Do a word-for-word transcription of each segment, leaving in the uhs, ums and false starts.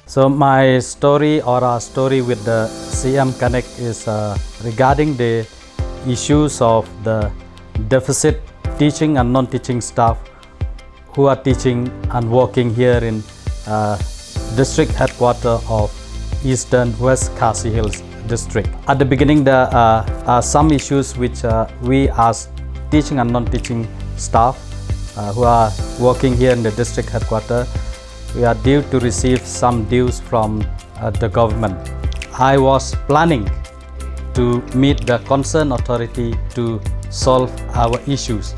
So my story or our story with the C M Connect is uh, regarding the issues of the deficit teaching and non-teaching staff who are teaching and working here in uh, district headquarter of Eastern West Khasi Hills district. At the beginning, there uh, are some issues which uh, we as teaching and non-teaching staff uh, who are working here in the district headquarter, we are due to receive some dues from uh, the government. I was planning to meet the concerned authority to solve our issues.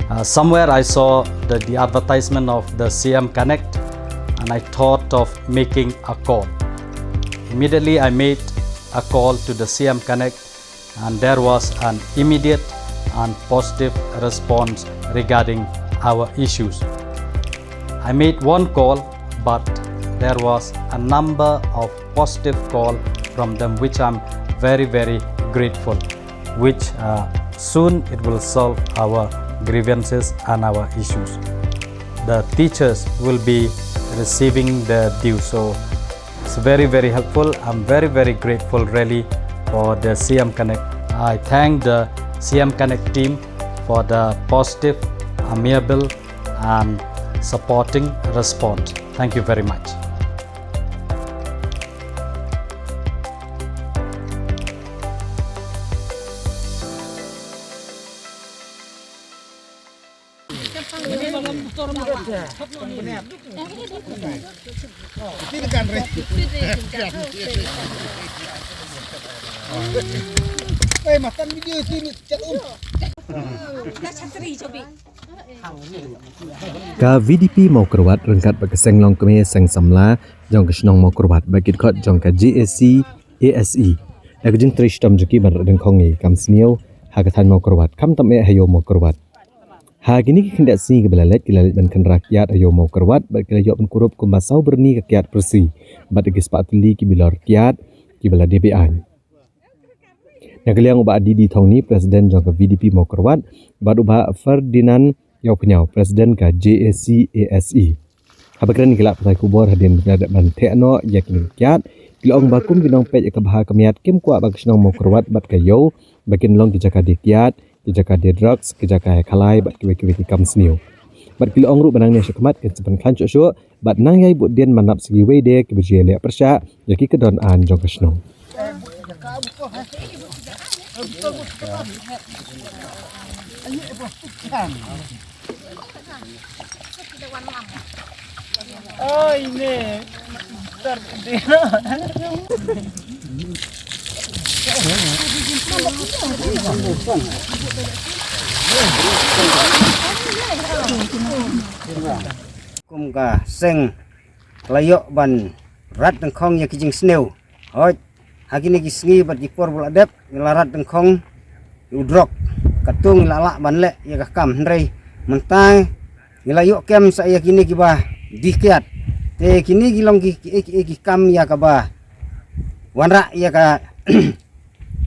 Uh, somewhere I saw the, the advertisement of the C M Connect and I thought of making a call. Immediately I made a call to the C M Connect and there was an immediate and positive response regarding our issues. I made one call, but there was a number of positive call from them, which I'm very, very grateful, which uh, soon it will solve our grievances and our issues. The teachers will be receiving the due. So it's very, very helpful. I'm very, very grateful really for the C M Connect. I thank the C M Connect team for the positive, amiable, and supporting response. Thank you very much. Ka VDP Mawkyrwat ryngkat bad ka seng longkmie seng samla jong ka shnong Mawkyrwat bad ki dkhot jong ka JAC ASE da ka jingtrei shitom jong ki ban rat dyngkhong ïa ki kam sniew ha ka thaiñ Mawkyrwat khamtam eh ha ïew Mawkyrwat. Ha kine ki khyndiat sngi kiba la leit ki la leit ban khynra kiad ha ïew Mawkyrwat bad ki la ïoh ban kurup kumba saw byrni ka kiad pyrsi bad da ki spah tylli ki bilor kiad kiba la dep aiñ. Na ka liang u Bah D D Thongni, President jong ka VDP Mawkyrwat, bad u Bah Ferdinand Ïawphniaw, President ka JAC ASE. Haba kren ki lad pathai khubor hadien ba ki la dep ban theh noh ïa kine ki kiad, ki la ong ba kum ki nongpeit ïa ka bha ka miat kim kwah ba ka shnong Mawkyrwat bad ka ïew ba kin long ki jaka die kiad, ki jaka die drugs, ki jaka ïa khalai bad kiwei kiwei ki kam sniew. Bad ki la ong ruh ba nangne shakhmat kin sa pynkhlaiñ shuh shuh bad nang ïai bud dien ban ap sa kiwei de kiba ju ïaleh pyrshah ïa ki kyndon aiñ jong ka shnong. Kum ka seng ka la ïoh ban rat dyngkhong ïa ki jingsniew. Hooid, ha kine ki sngi bad ki por ba la dep, ngi la rat dyngkhong ïa u drok. Katto ngi la lah ban leh ïa ka kam, hynrei mynta ngi la ïoh kem sa ïa kine kiba die kiad. Te kine ki long ki ki ki kam ïa kaba wanrah ïa ka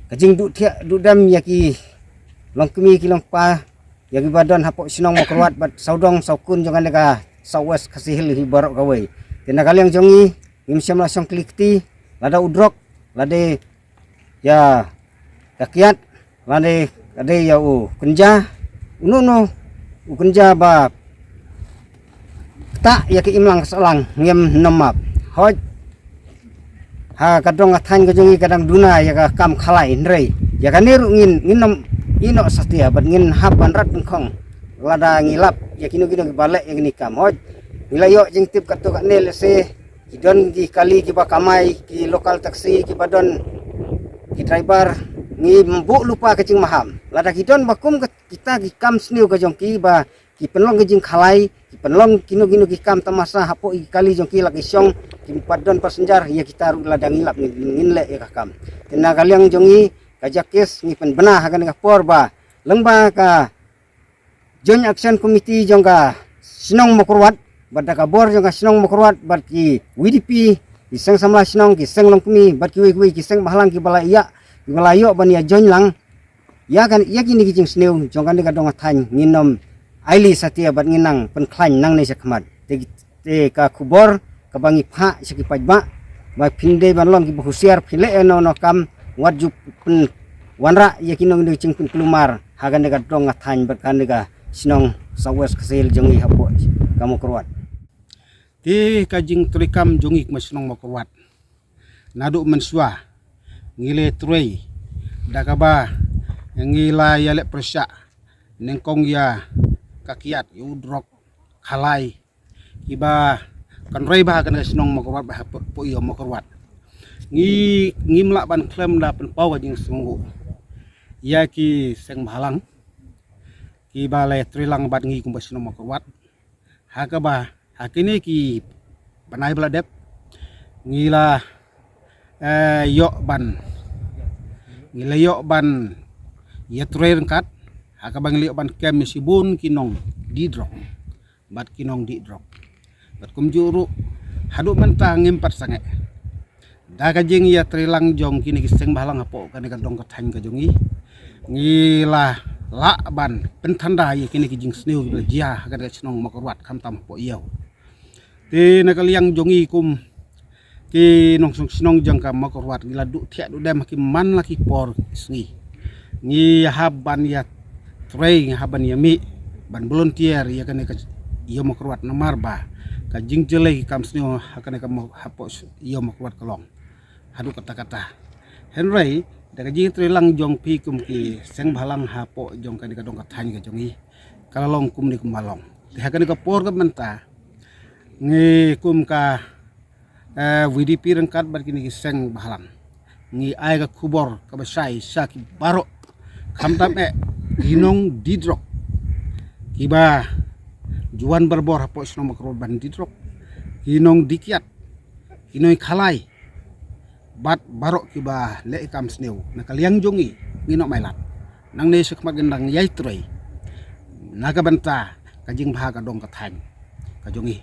ka jingduh thiah duh dem ïa ki longkmie ki longkpa ïa kiba don hapoh shnong Mawkyrwat bad sawdong sawkun jong kane ka South West Khasi Hills hi baroh kawei. Te na ka liang jong ngi ngim shym la shong kli kti lada u drok, lada ïa ka kiad, lada ka dei ïa u kynja, uno uno u kynja ba ktah ïa ka imlang ka sahlang ngim nym map. Hooid, ha ka dong ka thaiñ ka jong ngi ka dang duna ïa ka kam khalai, hynrei ïa kane ruh ngin, ngin nym ïehnoh satia bad ngin hap ban rat dyngkhong lada ngi lap ïa kino kino kiba leh ïa kine ki kam. Hooid, ngi la ïoh jingtip katto katne, lehse ki don ki kali kiba kamai, ki local taxi kiba don, ki driver, ngim buh lypa ka jingmaham. Lada ki don ba kum ka, kita ki kam sniew ka jong ki ba ki pynlong ka jingkhalai, ki pynlong kino kino ki kam tamasa hapoh ki kali jong ki, la ki shong kim pat don passenger, ïa kita ruh lada ngi lap ngin, ngin leh ïa ka kam. Te na ka liang jong ngi ka JAC ASE ngi pynbna ha kane ka por ba lyngba ka Joint Action Committee jong ka shnong Mawkyrwat bad da ka bor jong ka shnong Mawkyrwat bad ki VDP, ki seng samla shnong, ki seng longkmie bad kiwei kiwei ki seng bhalang kiba la ïa, kiba la ïoh ban ïa join lang ïa kan, ïa kine ki jingsniew jong kane ka dong ka thaiñ, ngin nym ailad satia bad ngin nang pynkhlaiñ nangne shakhmat. Te, te ka khubor kaba ngi phah sha ki paidbah ba phin dei ban long kiba husiar, phin leh ïa no no kam, wat ju pynwanrah ïa ki nongdie jingpynkulmar ha kane ka dong ka thaiñ bad kane ka shnong South West Khasi Hills jong ngi hapoh ka Mawkyrwat. Te ka jingtrei kam jong ngi kum ka shnong Mawkyrwat, naduh mynshuwa ngi la trei da kaba ngi la ïaleh pyrshah nyngkong ïa ka kiad, ïa u drok, khalai, kiba kan rei bha ha kane ka shnong Mawkyrwat bad hapoh ïew Mawkyrwat. Ngi, ngim lah ban khlem da pynpaw ka jingsngewnguh ïa ki seng bhalang kiba la trei lang bad ngi kum ka shnong Mawkyrwat. Ha kaba ha kine ki bnai ba la dep ngi la, eh, ïoh ban, ngi la ïoh ban ïatrei ryngkat, ha kaba ngi la ïoh ban kem ïa shibun ki nongdie drok bad ki nongdih drok. Bad kumjuh ruh haduh mynta ngim pat sangeh da ka jingïatrei lang jong kine ki seng bhalang hapoh kane ka dong ka thaiñ ka jong ngi. Ngi la lah ban pynthanda ïa kine ki jingsniew kiba la jia ha kane ka shnong Mawkyrwat khamtam hapoh ïew. Te na ka liang jong ngi kum ki nongshong shnong jong ka Mawkyrwat, ngi la duh thiah duh dem ha ki man la ki por sngi. Ngi hap ban ïatrei, ngi hap ban ïamih ban volunteer ïa kane ka ïew Mawkyrwat namar ba ka jingjyllei ki kam sniew ha kane ka Maw-, hapoh ïew Mawkyrwat ka long haduh katta katta. Hynrei da ka jingtrei lang jong phi kum ki seng bhalang hapoh jong kane ka dong ka thaiñ ka jong ngi, ka la long kumne kumba long. Te ha kane ka por ka mynta ngi kum ka, eh, V D P ryngkat bad kine ki seng bhalang ngi ai ka khubor kaba shai sha ki baroh, khamtam eh ki nongdie drok kiba ju wan barabor hapoh shnong Mawkyrwat ban die drok, ki nongdie kiad, ki nongkhalai bad baroh kiba leh ïa ki kam sniew. Na ka liang jong ngi, ngi noh mailat, nangne shakhmat ngin dang ïatrei na ka bynta ka jingbha ka dong ka thaiñ ka jong ngi.